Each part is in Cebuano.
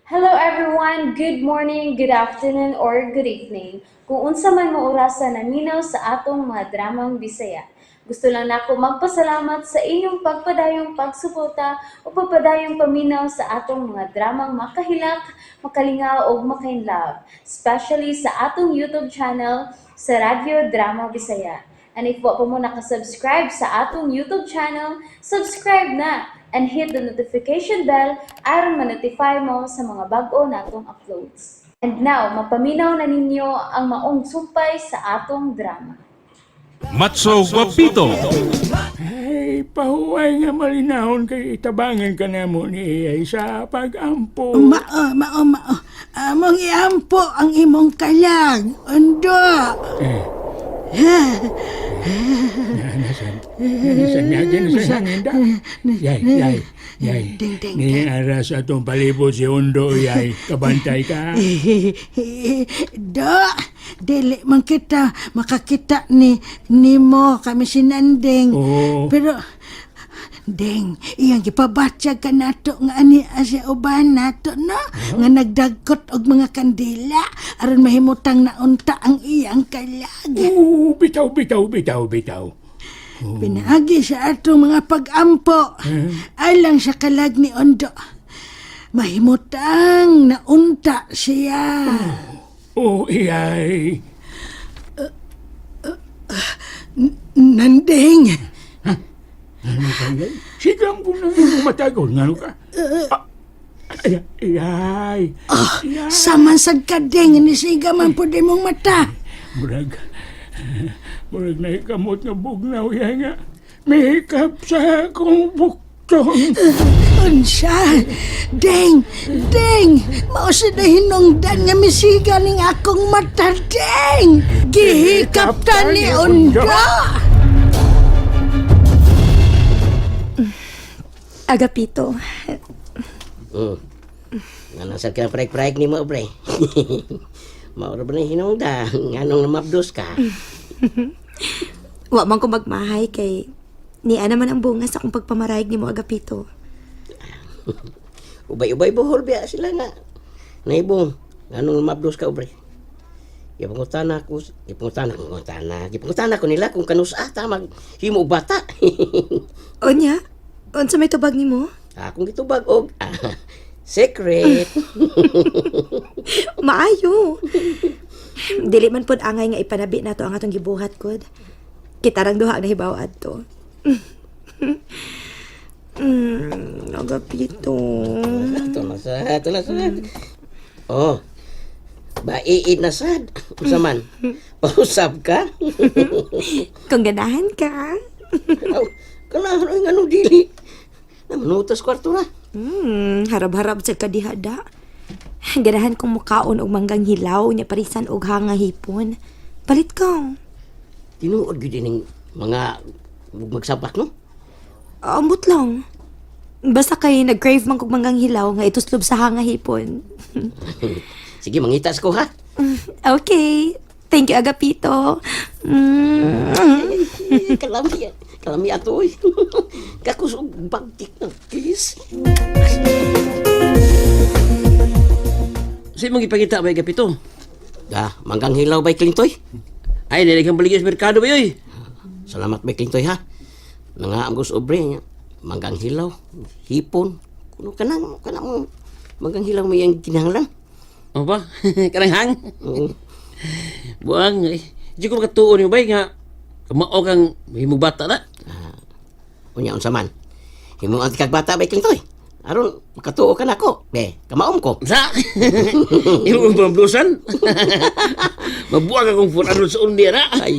Hello everyone! Good morning, good afternoon, or good evening. Kung unsa man mo orasa naminaw sa atong mga dramang Bisaya. Gusto lang nako magpasalamat sa inyong pagpadayong pagsuporta o pagpadayong paminaw sa atong mga dramang makahilak, makalingaw ug makainlove, especially sa atong YouTube channel sa Radyo Drama Bisaya. And if wa pa mo nakasubscribe sa atong YouTube channel, subscribe na and hit the notification bell aron ma-notify mo sa mga bag-o natong uploads. And now, mapaminaw na ninyo ang maong sumpay sa atong drama. Matso Guapito. Ay, pahuway nga malinahon kay itabangan ka na mo ni Iyay sa pag-ampo. Mao, mao, mao. Among iampo ang imong kalag, Ondo. Eh. Nasan, nasan nga, ginasan hangin da. Yay, yay, yay. Ding, ding, Ni aras atong palibot si Ondo, yay. Kabantay ka. Do, dili man kita makakita ni nimo kami si Nanding. Oo. Pero Ding, iyang gipabatsyag ka nato nga ani asya uban nato no, nga nagdagkot og mga kandila aron mahimutang naunta ang iyang kalag. Oo, bitaw, bitaw, bitaw, bitaw. Pinaagi sa atong mga pag-ampo alang sa kalag ni Ondo. Mahimutang naunta siya. Oo, iyay. Nanding, Ano ka yan? Sigang ko na yung matagol. Nga ka? Ah, ay, iyay. Iyay. Saman sad ka ding, nisiga man po di mong mata. Murag, murag nahikamot nga bugnaw yan nga. Mihikap sa akong buktong. Unsa? Ding, ding, mao sa na hinungdan nga misiga ning akong mata, ding. Gihikap ta ni Ondo. Agapito, Nga sad ka prek-prek ni mo, pre. Mauro ba na hinungda? Nganong namabdos ka? Wa man ko magmahay kay niya naman ang bunga sa akong pagpamarayag ni mo, Agapito. Ubay-ubay buhol biya sila nga. Naibong, nganong namabdos ka, pre. Gipangutana ko, gipangutana ko, gipangutana, gipangutana ko nila kung kanusa ta mag himo og bata. Onya, unsa may tubag nimo? Akong gitubag og secret. Maayo. Dili man pod angay nga ipanabi nato ang atong gibuhat kod. Kita rang duha ang nahibaw adto. Agapito. Ito na sad, ito na sad. Oh. Baiid na sad. Unsa man? Pausap ka? Kung ganahan ka. Aw, kanahan oy nganong dili. Namanutas kwarto na. Harab-harab sa kadihada. Ganahan kong mukaon og manggang hilaw nya parisan og hanga hipon. Palit ka. Tinuod gyud ining mga magsabak no. Ambot lang. Basta kay nag-crave man kog manggang hilaw nga ituslob sa hanga hipon. Sige, mangitas ko ha. Okay. Thank you, Agapito. Kalami, kalami ato oy. Kakusog bagtik ng kiss. Sa imong ipakita ba Gapito? Ah, manggang hilaw bay Clintoy. Ay, dili kang baligya sa merkado ba yoy? Salamat bay Clintoy ha. Nangaam ko sa obre niya. Manggang hilaw, hipon. Kuno kanang kanang mo manggang hilaw may ang kinahanglan. O ba? Kanang hang? Mm. Buang, eh. Di ko makatuon yung bay nga kamao kang himog bata na. Unya unsa man. Himo ang kag bata bay Clintoy. Aron makatuo ka nako. Be, kamaom ko. Sa? Imo kong pamablusan? Mabuang akong 400 sa undi na. Ay.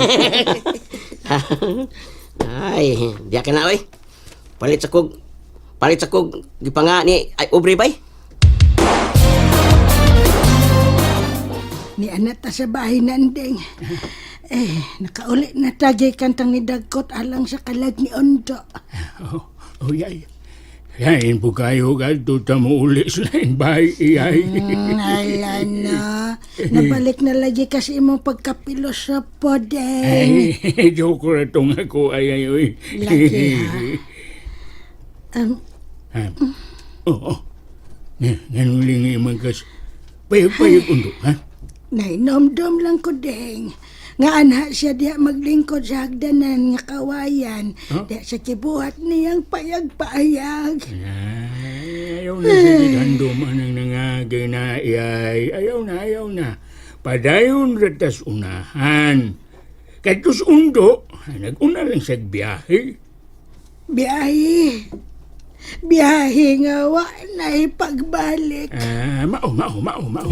Ay, diya ka na oy. Palit sa kog gipanga ni ay obre bay. Ni anak ta sa bahay Nanding. Eh, nakauli na tagay kantang ni Dagkot alang sa kalag ni Ondo. Oh, oh yay. Yain po kayo kadto ta mo uli sa laing bahay, iyay. Ala na. Nabalik na lagi kasi imong pagkapilosopo, Deng. Ay, joke ra tong ako ay ay oy. Lagi, ha? Oh, oh. Nganong lingi man kas payag-payag undo, ha? Nainomdom lang ko, Deng. Nga ana siya diha maglingkod sa hagdanan nga kawayan. Huh? Diha sa kibuhat niyang payag-payag. Ay, ayaw na sa gidhandom anang nangagay na iyay. Ayaw na, ayaw na. Padayon ratas unahan. Kadtos undo, nag-una lang sa biyahe. Biyahe. Biyahe nga wa na ipagbalik. Ah, mao, mao, mao, mao.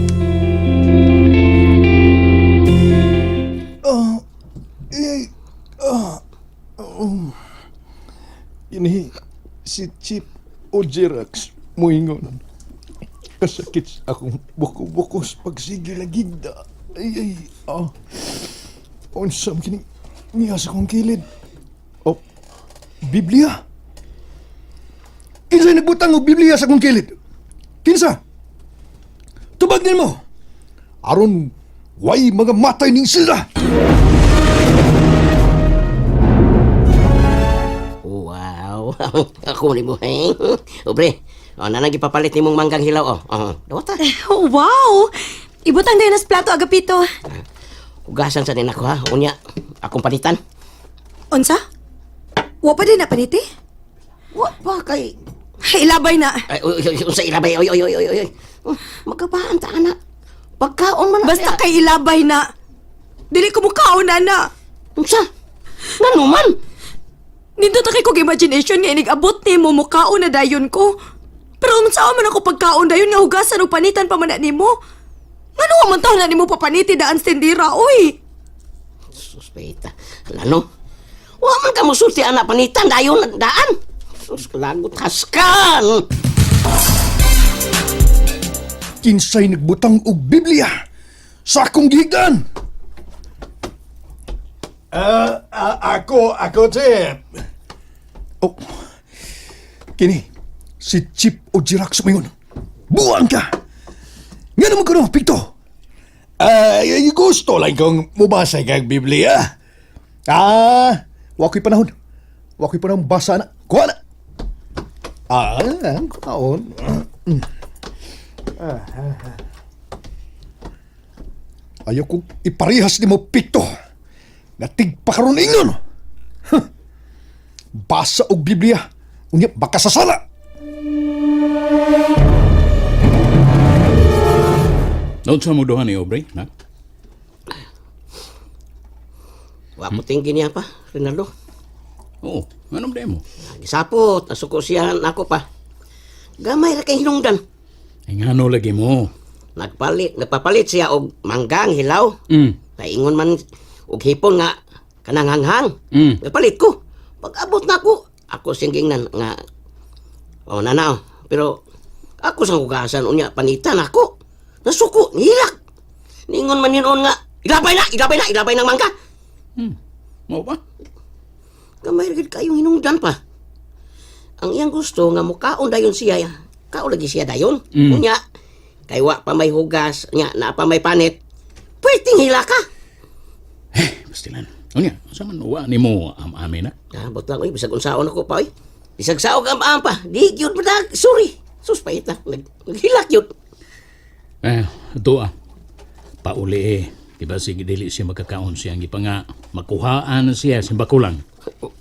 Ini si Chip o Jerax moingon. Kasakit sa akong buko-buko sa pagsigilagigda. Ay, ay, ah. Unsam kini niya sa akong kilid. Oh, Biblia. Kinsa nagbutang og Biblia sa akong kilid? Kinsa? Tubag nimo. Aron way mga matay ning sila. Wow. Ako ni mo, eh. Obre, oh, nanang gipapalit nimong manggang hilaw, oh. Oh, dawata. Oh, wow! Ibutang dayon nas plato, Agapito. Hugasan sa din ako, ha. Unya, akong panitan. Unsa? Wa pa din na paniti? Wa pa kay Ilabay na. Ay, uy, uy, uy, unsa ilabay, oy, oy, oy, oy, oy. Magkabaan ta, ana. Pagkaon man na Basta kay ilabay na. Dili ko mukaon na na. Unsa? Ngano man? Nindot kay kog imagination nga inig-abot nimo mukaon na dayon ko. Pero unsa man ako pagkaon dayon nga hugasan og panitan pa man na nimo? Ngano wa man taon na nimo papaniti daan sa tindira, oy? Suspeta. Lano? Wa man ka musulti ana panitan dayon daan. Sus, lagot haskan. Kinsay nagbutang og Biblia sa akong gihigdan. Ako, Chip. Oh, kini, si Chip o Jirax mayon. Buang ka! Nga naman ko no, Pikto. Ay, gusto lang kong mubasa kag Biblia. Ah, wako'y panahon. Wako'y panahon basa na. Kuha na! Ah, kuhaon. Ayaw kong iparehas ni mo pikto. Nga tigpakaroon ingon. Huh. Basa og Biblia. Unya baka sa sala. Naunsa mo duha ni Aubrey, nak? Wa ko tinggi niya pa, Rinaldo. Oo, anong demo? Gisapot, nasuko siya nako pa. Gamay ra kay hinungdan. Ay ngano lagi mo. Nagpalit, nagpapalit siya og manggang hilaw. Naingon man og hipon nga kanang hanghang. Nagpalit ko. Pag abot na ako, ako siyang gingnan nga oh nanaw. Pero ako sa hugasan unya panitan ako. Nasuko, nihilak. Ningon man yun nga, ilabay na, ilabay na, ilabay ng mangga. Mao ba? Gamay ra gid kayong hinungdan pa. Ang iyang gusto nga mukaon dayon siya, kaon lagi siya dayon. Unya, kay wa pa may hugas, nya na pa may panit. Pwedeng hila ka. Pastilan. Unya, unsa man uwa nimo am-amin nak? Ah, bot lang oy, bisag unsaon ako pa oy. Bisag saog am am pa. Di gyud madag, sorry. Sus paita, naghilak gyud. Eh, doa. Pauli eh. Diba sige dili siya magkakaon siya ang ipanga makuhaan siya sa bakulang.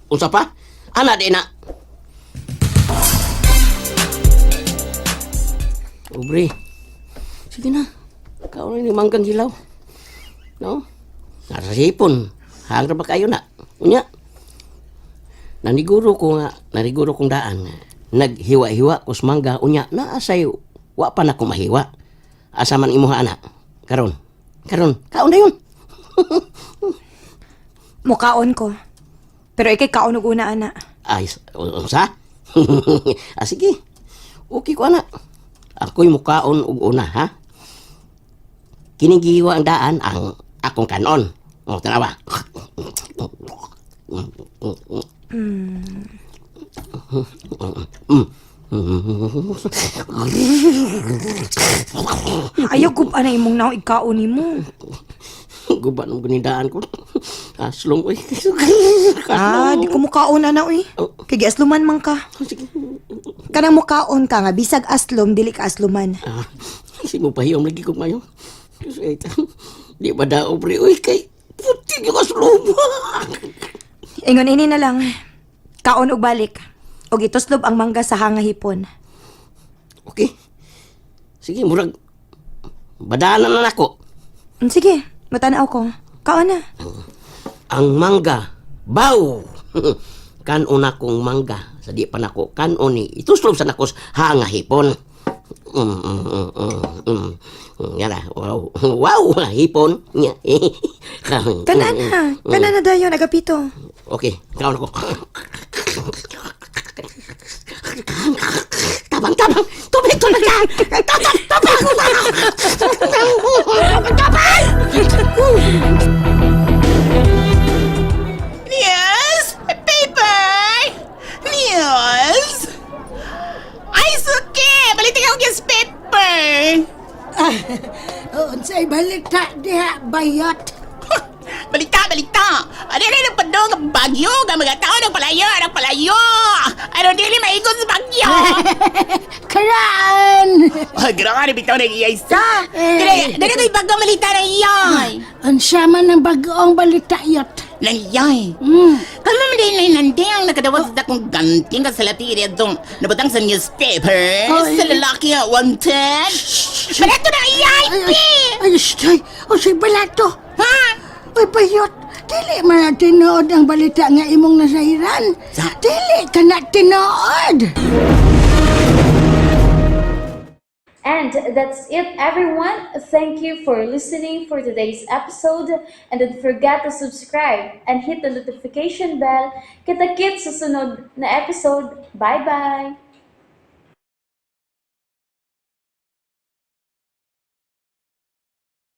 Unsa pa? Ana di na. Ubre. Sige na. Kaon ni manggang hilaw. No? Nasa sipon. Hangra ba kayo na? Unya. Naniguro ko nga, naniguro kong daan. Naghiwa-hiwa kus mangga unya naa say wa pa na ko mahiwa. Asa man imuha ana? Karon. Karon, kaon na yun. Mukaon ko. Pero ikay kaon og una ana. Ay, unsa? Ah, sige. Okay ko ana. Ako'y mukaon og una, ha? Kining gihiwa ang daan ang akong kanon. O, tanawa. Ayaw gub ana imong naong ikaon nimo. Guba nung gunidaan ko. Aslong, uy. Ah, di ko mukaon ana uy. Kay giasluman man ka. Sige. Kanang mukaon ka nga bisag aslom dili ka asluman. Ah, si mo pahiyom lagi ko mayo. Diyos, ay, di ba daw, pre? Uy, kay puti yung aslong. Ingon ini na lang. Kaon og balik. Og ituslob ang mangga sa hangahipon. Okay. Sige, murag. Badaanan na nako. Sige, matanaw ko. Kaon na. Ang mangga, baw! Kanon akong mangga. Sa di pa nako, kanon ni. Ituslob sa nakos hangahipon. Yara, wow. Wow, hipon. Nya. Kanan na. Kanan na dayon agapito. Okay, kaon ako. Tabang, tabang! Tubig, tubig ka! Tabang, tabang! Tabang! Tabang! News! Paper! News! Ay, suki! Balitin ako newspaper! Oh, unsay balita diha bayot? Balita, balita! Ano na ng padong ang bagyo? Ang mga tao ng palayo, ng palayo! Ano dili maigon sa bagyo? Karaan! Ay, grabe, bitaw na iyay sa! Dili, dili ko'y bagong balita na iyay! Unsa man ang bagoong balita yot? Nang iyay! Kamo man din ay nanding ang nakadawat sa dakong ganting ka sa latiri atong nabutang sa newspaper Ay. sa lalaki nga wanted. Balato na iyay, Ay, pi! ay, ay, ay, oh, say balato. Ha? Uy, bayot, dili man na tinuod ang balita nga imong nasairan. Dili ka na tinuod. And that's it, everyone. Thank you for listening for today's episode. And don't forget to subscribe and hit the notification bell. Kita-kits sa sunod na episode. Bye-bye!